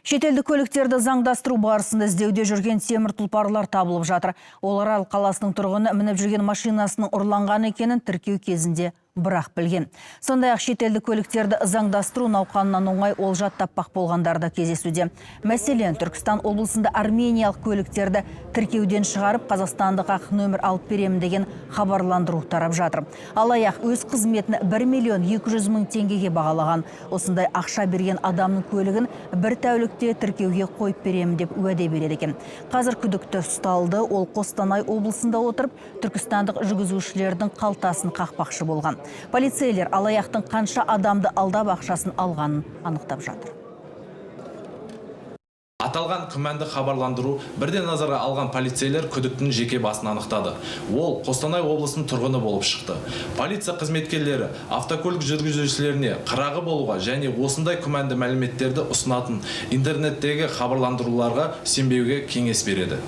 Шетелдік көліктерді заңдастыру барысында іздеуде жүрген темір тұлпарлар табылып жатыр. Ол Орал қаласының тұрғыны мініп жүрген машинасының ұрланған екенін тіркеу кезінде бірақ білген. Сондай-ақ шетелдік көліктерді заңдастыру науқанынан оңай олжа таппақ болғандар да кездесуде. Мәселен, Түркістан облысында армениялық көліктерді тіркеуден шығарып, қазақстандық ақ нөмір алып беремін деген хабарландыру тарап жатыр. Алаяқ өз қызметін 1 миллион 200 мың теңгеге бағалаған. Осындай ақша берген адамның көлігін бір тәулікте тіркеуге қойып беремін деп уәде береді екен. Қазір күдікті ұсталды. Ол Қостанай облысында отырып, түркістандық жүргізушілердің қалтасын қақпақшы болған. Полицейлер алаяқтың қанша адамды алдап ақшасын алғанын анықтап жатыр. Аталған күмәнді хабарландыру бірден назарға алған полицейлер күдіктінің жеке басын анықтады. Ол Қостанай облысының тұрғыны болып шықты. Полиция қызметкерлері автокөлік жүргізушілеріне қырағы болуға және осындай күмәнді мәліметтерді ұсынатын интернеттегі хабарландыруларға сенбеуге кеңес береді.